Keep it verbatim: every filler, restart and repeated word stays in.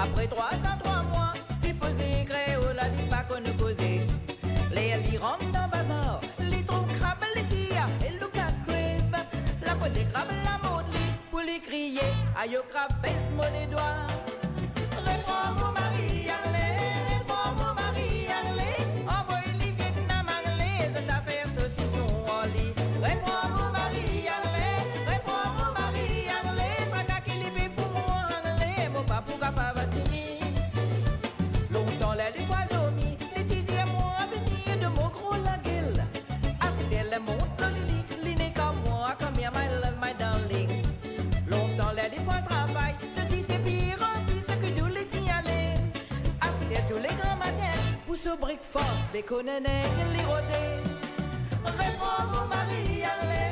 Apre trwa san trwa mwa, sipoze kreol la li pa konn koze. Ler li rant dan bazar, li trouv krab, li dir, "Hey, look at crab." Lafote krab la mord li, pou li kriye, "Ayo krab, bes mo ledwa." Repran mo mari angle, repran mo mari angle, anvoy li Vietnam angle, zot a fer sosison ar li. Repran mo mari angle, repran mo mari angle, traka ki li pe fou mwa angle, mo pa pou kapav tini. Lontan ler li pou al dormi, li ti dir mwa, "Vini ed mwa gro lagel." Aster ler mont lor lili, li nek ar mwa, "Come here, my love, my darling." Lontan ler li pou al travay, so ti te pli ranpli, so ki dou li ti ale. Aster tou le gramatin, pou so breakfast, bekonene li rode. Repran mo mari angle,